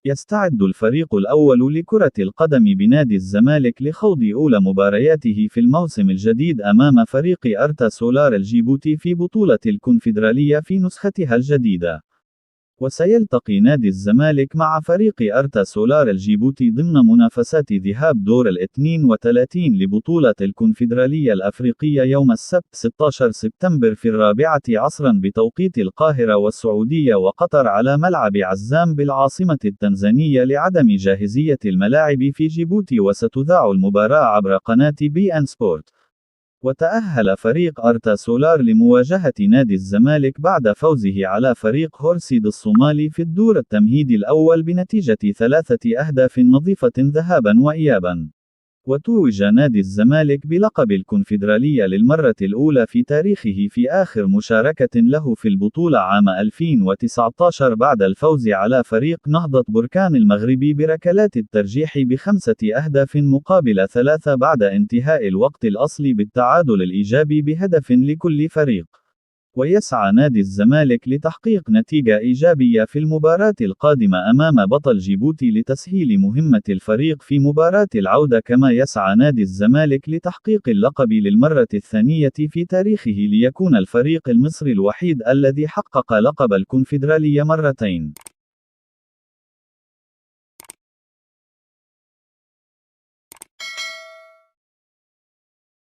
يستعد الفريق الأول لكرة القدم بنادي الزمالك لخوض أولى مبارياته في الموسم الجديد أمام فريق أرتا سولار الجيبوتي في بطولة الكونفدرالية في نسختها الجديدة. وسيلتقي نادي الزمالك مع فريق أرتا سولار الجيبوتي ضمن منافسات ذهاب دور 32 لبطولة الكونفدرالية الأفريقية يوم السبت 16 سبتمبر في 4 عصرا بتوقيت القاهرة والسعودية وقطر على ملعب عزام بالعاصمة التنزانية لعدم جاهزية الملاعب في جيبوتي، وستذاع المباراة عبر قناة بي إن سبورت. وتأهل فريق أرتا سولار لمواجهة نادي الزمالك بعد فوزه على فريق هورسيد الصومالي في الدور التمهيدي الأول بنتيجة 3 أهداف نظيفة ذهابا وإيابا. وتوج نادي الزمالك بلقب الكونفدرالية للمرة الأولى في تاريخه في آخر مشاركة له في البطولة عام 2019 بعد الفوز على فريق نهضة بركان المغربي بركلات الترجيح ب5 أهداف مقابل 3 بعد انتهاء الوقت الأصلي بالتعادل الإيجابي بهدف لكل فريق. ويسعى نادي الزمالك لتحقيق نتيجة إيجابية في المباراة القادمة أمام بطل جيبوتي لتسهيل مهمة الفريق في مباراة العودة، كما يسعى نادي الزمالك لتحقيق اللقب للمرة الثانية في تاريخه ليكون الفريق المصري الوحيد الذي حقق لقب الكونفدرالية مرتين.